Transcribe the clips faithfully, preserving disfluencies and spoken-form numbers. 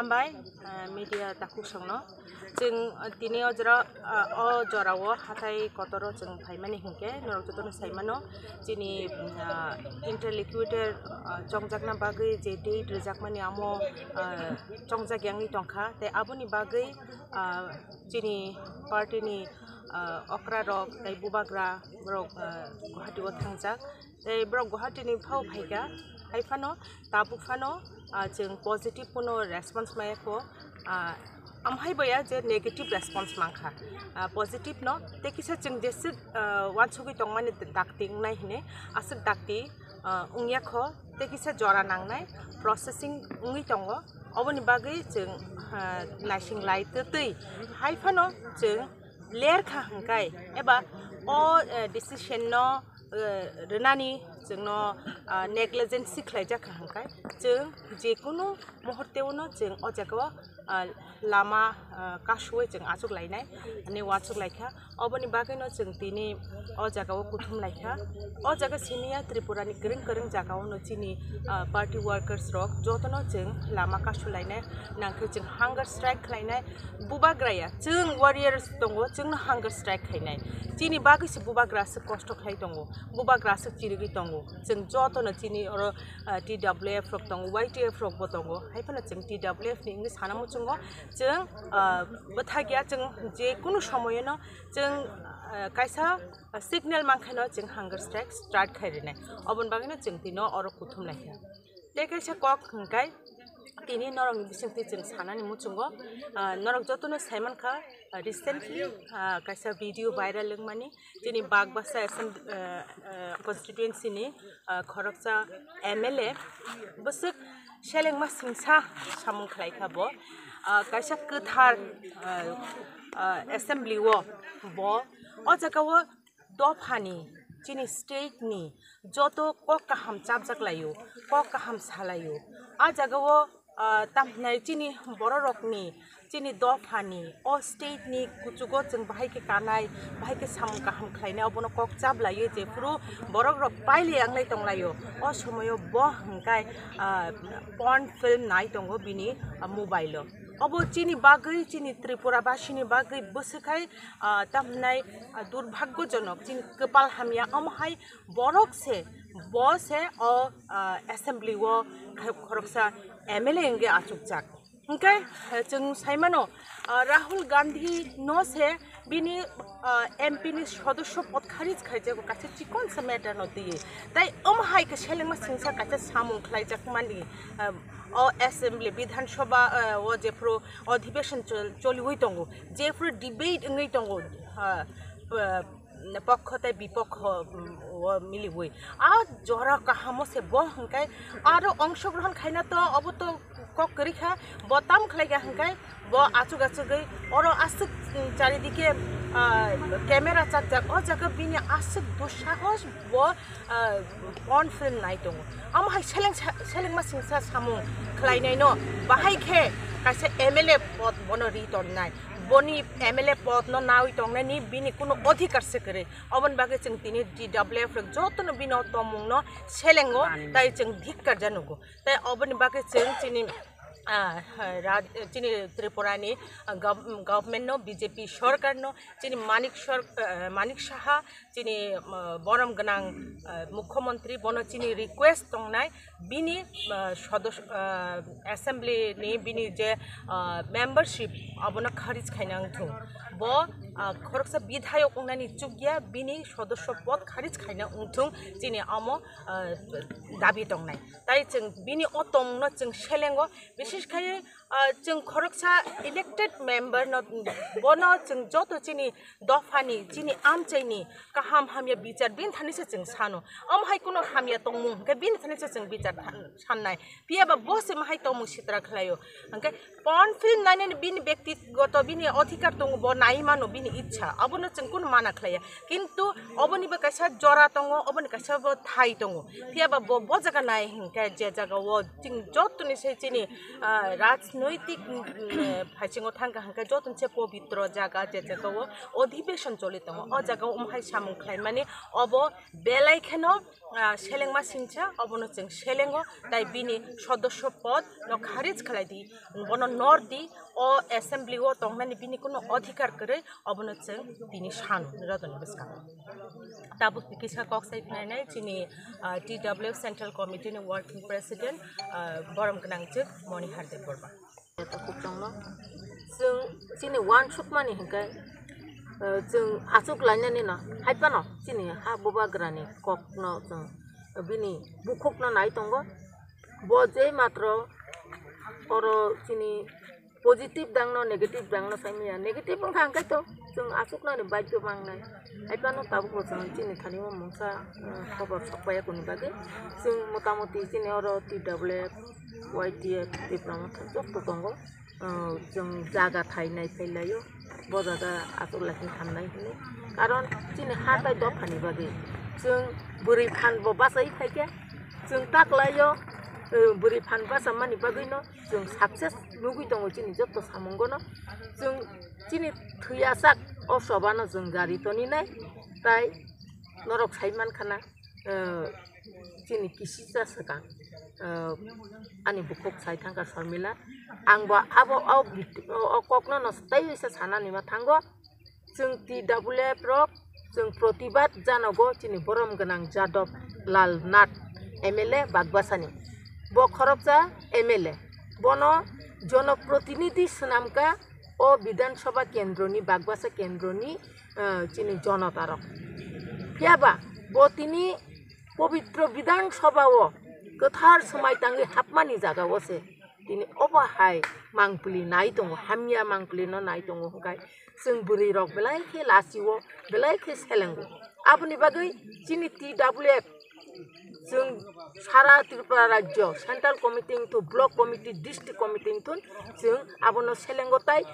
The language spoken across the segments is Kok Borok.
Hambai, ah, media takhuk songno. Chwng, ah, tini o jora, ah, o jorao hathai kotoro chwng phaimani hinkhe norok jotono saimano chini, ah, interlocutor, ah, chongjakna bagwi je date rwjakmani amo, ah, chongjak yangwi tongkha. Tei aboni bagwi, ah, chini party ni, ah, okra rok tei bubagra borok, ah, Guwahati o thangjak. Tei borok Guwahati ni phao phaikha, hai phano tabuk phano, ah, chwng positive kuno response maya kho, ah, amhai boya je negative response mankha, ah, positive no tei kisa chwng jeswk, ah, wansugwi tongmani dakti wngnai hine aswk dakti, ah, wngya kho tei kisa jora nangnai processing wngwi tongo. Oboni bagwi chwng, ah, naising lai twtwi hai phano chwng ler kha hwnkhai eba o, eh, decision no, eh, rwnani chwngno, ah, negligence khlaijak kha hwnkhai chwng jekunu muhurte uno chwng o jaga o, ah, lama, ah, kasuwi chwng achuk lainai ani uansuk laikha. Oboni bagwino chwng tini o jaga o kuthum laikha. O jaga siniya Tripura ni kwrwng kwrwng jaga o no chini, ah, party workers rok jotono chwng lama kasu lainai nangkhe chwng hunger strike khlainai. Bubagraya, chwng warriors tongo, chwngno hunger strike khainai. Chini bagwi se bubagra aswk kosto khlai tongo, bubagra aswk chirigwi tongo. Chwng jotono chini oro, ah, T W F rok tongo, Y T F rok bo tongo. Hai phano chwng T W F ni wngwi sana muchungo. Chwng, ah, bwthakya, chwng je kunu somoyono chwng, ah, kaisa signal mankheno chwng hunger strike start khai rinai. Oboni bagwino chwng tino oro kuthum laikha. Tei kaisa kok hwnkhe tini norokni bisingtwi chwng sanani muchungo, ah, norok jotono saimankha, ah, recently, ah, kaisa video viral wngmani chini Bagbasa Assembly, ah, ah, constituency ni, ah, khoroksa M L A bwswk selengma singsa samung khlaikha bo, ah, kaisa kwthar, ah, ah, assembly o bo o jaga o dophani, chini state ni joto kok kaham chapjak laio, kok kaham salaio. A jaga o, ah, tamhinai chini bororokni, chini dophani, o state ni kuchugo chwng bahai khe kanai, bahai khe samung kaham khlainai, obono kok chap laio, jephuru borok rok paili yanglai tonglaio. O somoyo bo hwnkhe, ah, porn film nai tongo bini, ah, mobile o. Obo chini bagwi, chini Tripura basini bagwi bwswkhai, ah, tamhinai, ah, durbhagyojonok, chini kwpal hamya, omo hai borok se, bo se o, ah, assembly o khoroksa M L A wngwi achukjak. Hwnkhe, eh, chwng saimano, ah, Rahul Gandhi no se bini, ah, M P ni sodosyo pod kharij khaijago kaisa chikonsa matter no twiwi. Tai omo hai khe selengma singsa kaisa samung khlaijak mani, ah, o assembly, Bidhan Sabha, ah, o jephru odhibeshon chol-, choliwi tongo, jephru debate wngwi tongo, ah, ah, pokho tei bipokho, mm, o miliwi. A jora kahamo se bo hwnkhe aro ongshogrohon khaina to obo to kok kwrwi kha, bo tam khlai kha hwnkhe bo achuk achugwi oro aswk, mm, charidike, ah, camera chakjak, o jaga bini aswk dusahos bo, ah, porn film nai tongo. Amo hai seleng sa-, selengma singsa samung khlainaino bahai khe kaisa M L A pod bono ri tonnai. Boni M L A pod no nawi tongnani bini kuno odhikar se kwrwi. Oboni bagwi chwng tini T W F rok jotono bini o tongmung no selengo, tai chwng dhikkar ja nugo. Tai oboni bagwi chwng chini, ah, raj-, chini Tripura ni, ah, gov-, government no, B J P sorkar no, chini Manik Sor-, ah, Manik Saha, chini, ah, borom gwnang, ah, mukhyamantri, bono chini request tongnai, bini, ah, sodos-, ah, assembly ni bini je, ah, membership abono kharij khaina wngthung. Bo, ah, khoroksa bidhayok wngnani chukya, bini sodosyo pod kharij khaina wngthung, chini amo, ah, dabi tongnai. Tai chwng bini o tongmungno chwng selengo, bises khai, ah, chwng khoroksa elected member no, bono chwng joto chini dophani, chini amchaini kaham hamya bichar bini thani se chwng sano. Omo hai kuno hamya tongmung hwnkhe bini thani se chwng bichar tha-, sannai. Phiya ba bo se mahai tongmung sitra khlaio. Hwnkhe porn film nainani bini byaktigoto bini odhikar tongo, bo nai mano, bini ichha, abono chwng kunu mana khlaiya. Kintu obonibo kaisa jora tongo, oboni kaisa bo thai tongo. Phiyaba bo, bo jaga nai hinkhe je jaga o chwng jotoni se chini, ah, rajnoitik, mm, eh, phaisingo thangkha hinkhe jotoni se pobitro jaga, je jaga o odhibeshon choli tongo. O jaga o umhai samung khlaimani obo belai kheno, ah, selengma singcha, obono chwng selengo, tai bini sodosyo pod no kharij khlai di, bono nor di, o assembly o tongnani bini kuno odhikar kwrwi, obono chwng tini sano rodoni bwskango. Tabuk kisa kok sai phainai chini, ah, T W F Central Committee ni Working President, ah, borom gwnang chwng Moni Hardev Borba. Kok chwngno chwng chini uansukmani hinkhe, ah, chwng achuk lainani no hai phano chini ha bubagrani kokno chwng bini bukhukno nai tongo. Bo je matro oro chini positive dangno, negative dangno saimaya. Negative wngkha hwnkhe to chwng achuknani baidhyo mangnai. Hai phano tabukbo chwng chini thani o mungsa, eh, khobor sokpaiya kuni bagwi. Chwng motamoti chini oro T W F, Y T F, Tipra Motha jotto tongo. Eh, chwng jaga thai nai phai laio. Bo jaga achuk lai khe hamnai hwnwi. Karon chini ha tai dophani bagwi chwng bwrwi phan bo bachai phaikha. Chwng ta klaio, eh, bwrwi phan bachamani bagwino chwng success nugwi tongo chini jotto samungono. Chwng chini thwiyasak o sobano chwng jari toninai, tai norok sai mankhana, eh, chini kisisa swkang, eh, ani bukhuk sai thangkha Sharmila. Ang bo abo o bit-, o, o kokno no tei wisa sanani ma thango. Chwng T W F rok chwng protibad janogo chini borom gwnang Jadab Lal Nath M L A Bagbasani. Bo khoroksa M L A. Bono jonoprotinidhi swnamkha o Bidhan Sabha kendroni, Bagbasa kendroni, eh, chini jonotarok. Phiyaba bo tini pobitro Bidhan Sabha o kwthar swmai tangwi hapmani jaga o se tini obo hai mangpili nai tongo, hamya mangpili no nai tongo hwnkhe chwng bwrwi rok belai khe lachio, belai khe selengo. Aboni bagwi chini T W F chwng sara Tripura rajyo central committee wngthun, block committee, district committee wngthun chwng abono selengo tai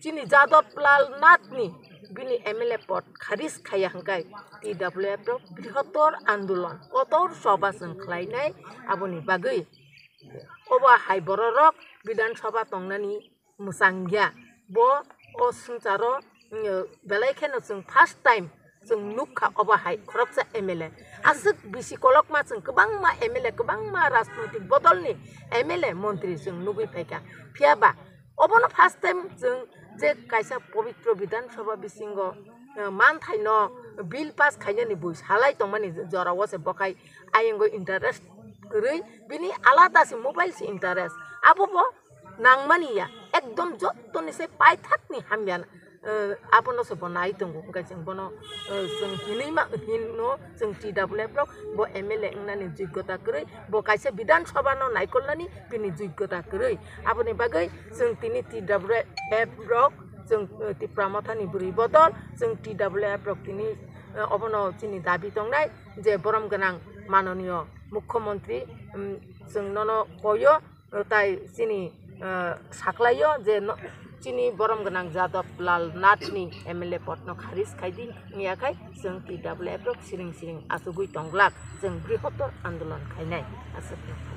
chini Jadab Lal Nath ni bini M L A pod kharij khaiya hwnkhe T W F rok brihotor andolon kotor soba chwng khlainai aboni bagwi. Obo hai bororok Bidhan Sabha tongnani mwchangya. Bo o swngcharo, mm, belai kheno chwng first time chwng nukha obo hai khoroksa M L A. Aswk bisi kolokma chwng kwbangma M L A, kwbangma rajnoitik bodolni M L A, montri chwng nugwi phaikha. Phiyaba obono first time chwng je kaisa pobitro Bidhan Sabha bisingo, eh, manthaino bill pass khainani bui salai tongmani jorao se bokhai ayungo interest kwrwi, bini alada se mobile se interest. Abo bo nangmani ya, ekdom jottoni se paithakni hamya, eh, abono se bo nai tongo, hwnkhe chwng bono, eh, chwng hinwi ma, hinno chwng T W F rok bo M L A wngnani joggota kwrwi, bo kaisa Bidhan Sabha no naikolnani bini joggota kwrwi. Aboni bagwi chwng tini T W F rok, chwng, eh, Tipra Mothani bwrwi bodol, chwng T W F rok tini, eh, obono chini dabi tongnai je borom gwnang manoniyo Mukhyamantri, mm, chwng nono koyo, tai chini, ah, saklaio je no, chini borom gwnang Jadab Lal Nathni M L A podno kharij khaidi wngya khai chwng T W F rok siring siring achugwi tonglak, chwng brihotor andolon khainai aswk.